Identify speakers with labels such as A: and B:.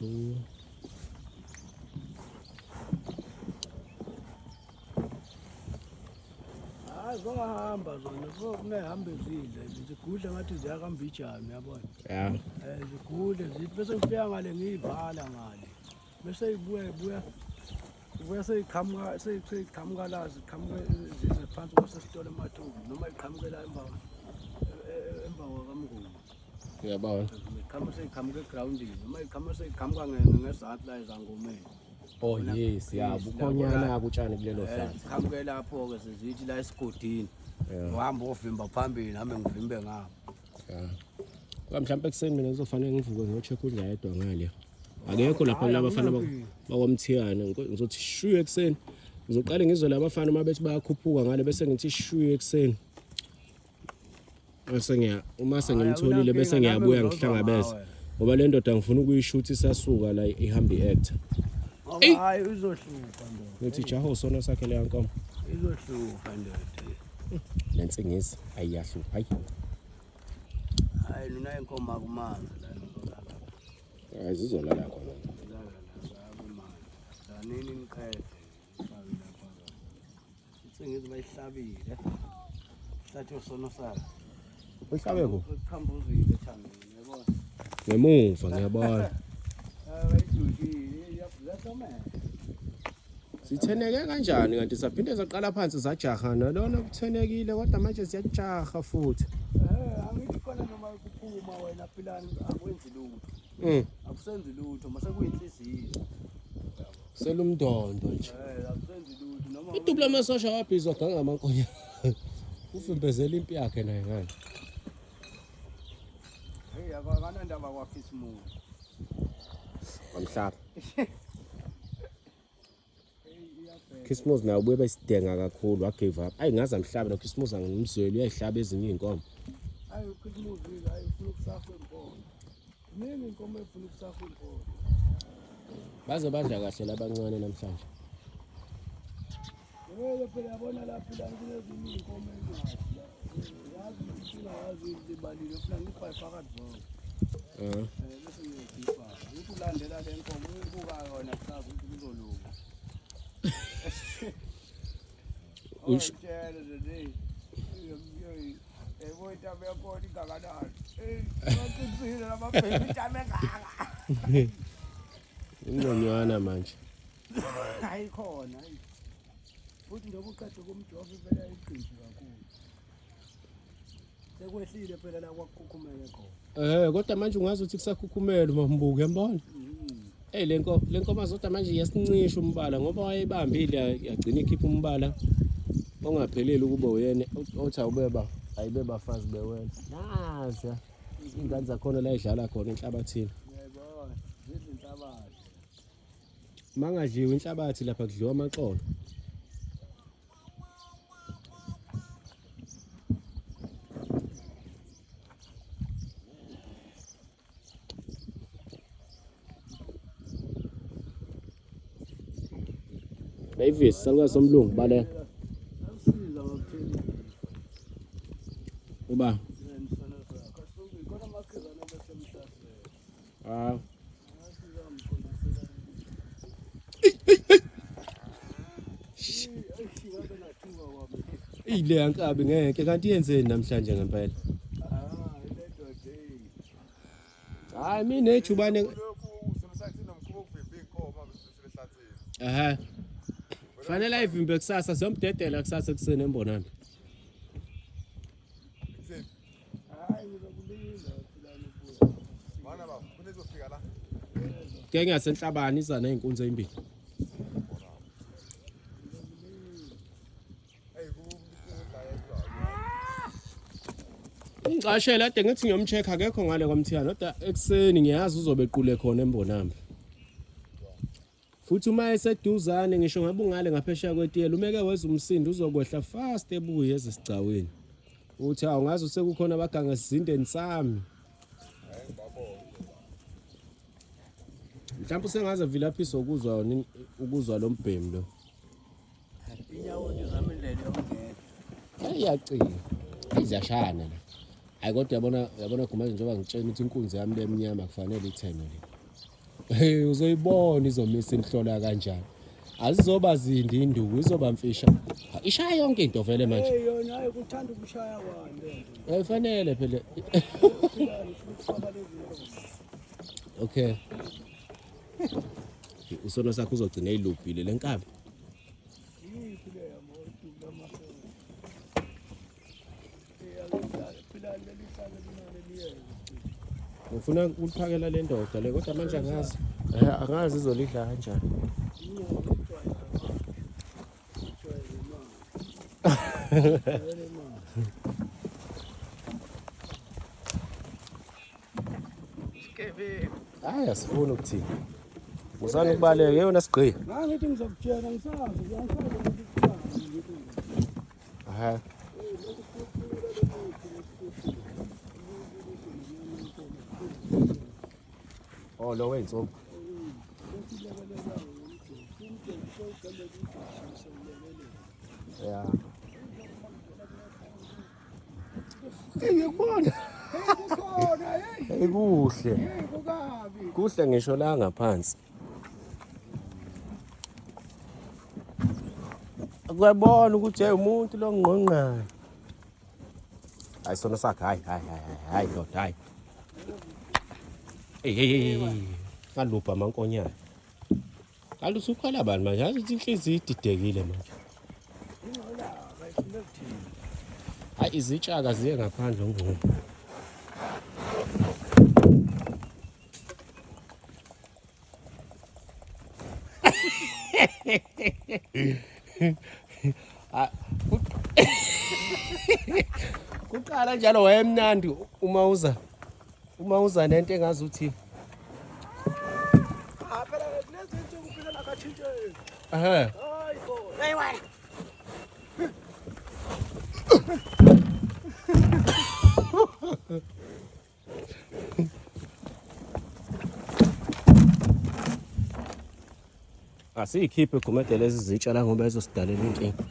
A: 2.
B: Hayi zohamba zona sokunehamba ezidla zigudla ngathi ziyakambijana uyabona.
A: Ya.
B: Zigudle zithi bese ngifika ngale ngiyivala ngale. Bese ibuya ibuya ibuya seyiqhamuka seyiqhamuka la ziqhamuka zize phansi kwasesitolo emathumbu noma iqhamukela emva emva kwakamnguni.
A: Uyabona.
B: Iqhamuka seyiqhamuka egrawundini noma iqhamuka seyiqhamuka ngezansi la ezangomeni.
A: Oh yes, ya bukhonyana kutshani kulelo hlathi.
B: Ziqhamuke lapho-ke sezithi la esigodini. Uhamba ovimba phambili nami ngivimbe ngapha.
A: Ya. Kwa mhlawumbe ekuseni mina ngizofanele ngivuke ngiyo-check udla yedwa ngale. Akekho lapha kulaba bafana bakwamthiyane ngizothi shuyu ekuseni. Ngizoqale ngizwe labafana uma bethi bayakhuphuka ngale bese ngithi shuyu ekuseni. Bese ngiya uma sengimtholile bese ngiyabuya ngihlangabeze. Ngoba le ndoda ngifuna ukuyishuthi isasuka la ihamba i-actor.
B: Ngoba hayi izohlupha ndoda.
A: Ngithi jaho sona sakhe leya nkomo.
B: Izohlupha ndoda.
A: Lensingisi ayiyahlupha hayi.
B: Hayi nina inkomo akumanzi la nizolala.
A: Hayi zizolala khona.
B: Lala la akumanzi. Danini niqede. Fake lapha. Insingizi bayihlabile. Hlathe sono sakhe.
A: Uhlabe ku?
B: Uqhambuzile ethangeni yabona.
A: Ngemuva ngiyabona.
B: Bayidudile yahlomela.
A: Sitheneke kanjani kanti saphinde saqala phansi sajaha nalona kuthenekile kodwa manje siyajaha futhi.
B: Angithi khona noma kuphuma wena philani akwenzi lutho. Akusenzi lutho mase kuyinhliziyo.
A: Selumndondo nje.
B: Akusenzi lutho noma
A: Idubula amasosha wabhizwa ganga amankonya. Uvimbezela impi yakhe naye ngani.
B: Hey akanandaba kwakhe isimuzi.
A: Wamhlaba. Christmas naye ubuye besidenga kakhulu wa give up. Ayi ngaze amhlabe no Christmas angimzweli uyayihlaba ezinye izinkomo.
B: Hayi ukhisimuzi hayi ufuna ukusahwa inkomo. Nini inkomo efuna ukusahwa inkomo?
A: Baze badla kahle labancane namhlanje.
B: Yebo phela yabona lapha la kunezinye inkomo ezingathi. Yazi inkinga yazi libalile ufuna ngibhaye phakathi zonke. Bese ngiyokhipha. Ngithi ulandela le nkomo uyibuka yona kusasa ukuthi kuzolunga. Utshele nje. Yebo intaba yakhona ingakanani. Eh, baqinisile lababheka intaba engaka.
A: Ingconywana manje.
B: Hayi khona. Futhi njengoba uqeda kumjova phela iqinji kakhulu. Sekwehlile phela la kwakukhukhumele khona.
A: Kodwa manje ungazi ukuthi kusakhukhumele uma mbuka uyambona. Hey le nkomo zodwa manje iyasincisha umbala ngoba wayebambile yagcina ikhipha umbala ongapheleli ukuba uyena othi awubeba ayibe bafazi bewena. Nazi ingane zakhona la idlala khona enhlabathini.
B: Ngiyayibona zidla inhlabathi.
A: Mangadliwa inhlabathi lapha kudliwa amaxolo. Davis salukazi somlungu baleka.
B: Asiza ngokuthini.
A: Uba
B: Khona amakhizana besemhlasela.
A: ah
B: Asiza mqondisela. Ngabe nathuka kwami.
A: ile yankabi ngeke kanti yenzeni namhlanje ngempela.
B: Ah, ile ndoda hey.
A: Hayi mina ejubane
C: Lokhu usebesathi nomkhuba wokuvimba iy'nkomo besele ehlathini.
A: Ehhe. Fanele ayivimbe kusasa siyomdedela kusasa ekuseni embonami.
C: Kutheni?
B: Hayi ngizokulinda philani ubuya.
C: Mana baba, funa izofika la.
A: Ke ngasenhlabani iza nezinkunzi ezimbili.
C: Hey, kudla yedwa.
A: Ungicashela ade ngithi ngiyomcheck akekho ngale kwamthiyana kodwa ekuseni ngiyazi uzobe equle khona embonami. Futhi uma eseduzane ngisho ngabe ungale ngaphesheya kwetiyela umeke weza umsindo uzokwehla fast ebuye ezesigcawini. Uthi awungazi sekukhona abaganga esizindeni sami. Mhlawumbe usengaze vilaphisa ukuzwa ukuzwa lo mbhemu lo.
B: Inyawo nje zami indlela yokungena.
A: Iyacina. Iziyashana la. Hayi kodwa uyabona Gumane njengoba ngitshela ukuthi inkunzi yami lemnyama kufanele ithenwe le. Hey, uzoyibona izomisa imhlola kanjani. Azizoba zindi induku, izoba mfisha. Ishaya yonke into vele manje.
B: Hey yona hayi kuthanda ukushaya kwani lento.
A: Ayifanele phela.
B: Philani ufuna ukufaka lezi nkomo.
A: Okay. Usono sakho uzogcina eyilubhile le nkabi.
B: Yiphi leyo moto lamaseko? Philani leli hlale linale liyeke.
A: Ngifuna ukuliphakela le ndoda le kodwa manje angazi. Eh, angazi izolidla kanjani.
B: Inqondo ijwayele manje. Ijwayele manje. Ijwayele manje. Isigebengu.
A: Hayi asifuni ukuthini. Musani ukubaleka yona sigqiya.
B: Ngangithi ngizokutshela ngisazi angisazi ukuthi kuthani ngithi.
A: Aha. Oh lo weyinsuku. Yeah. Hey ngiyakubona.
B: Kukhona hey
A: Hey kuhle.
B: hey kukabi.
A: Kuhle ngisho la ngaphansi. Kuyabona ukuthi hey umuntu lo ngqongqayo. Hayi sona sakhe hayi hayi hayi hayi ndoda hayi. Hey hey hey. Ngalubha amankonyane. Kanti usukhala bani manje? Yazi ukuthi inhliziyo ididekile manje.
B: Ingxolaba ifuna ukuthini?
A: Hayi izitshaka ziye ngaphandle ngoma. Kuqala njalo wayemnandi uma uza nento engazuthi
B: Ah phela kulezi insuku phela akatshintshe.
A: ehe
B: Hayi bo. Hey wena.
A: Asiyikhiphe gumede lezi zitsha la ngoba izosidalela inkinga.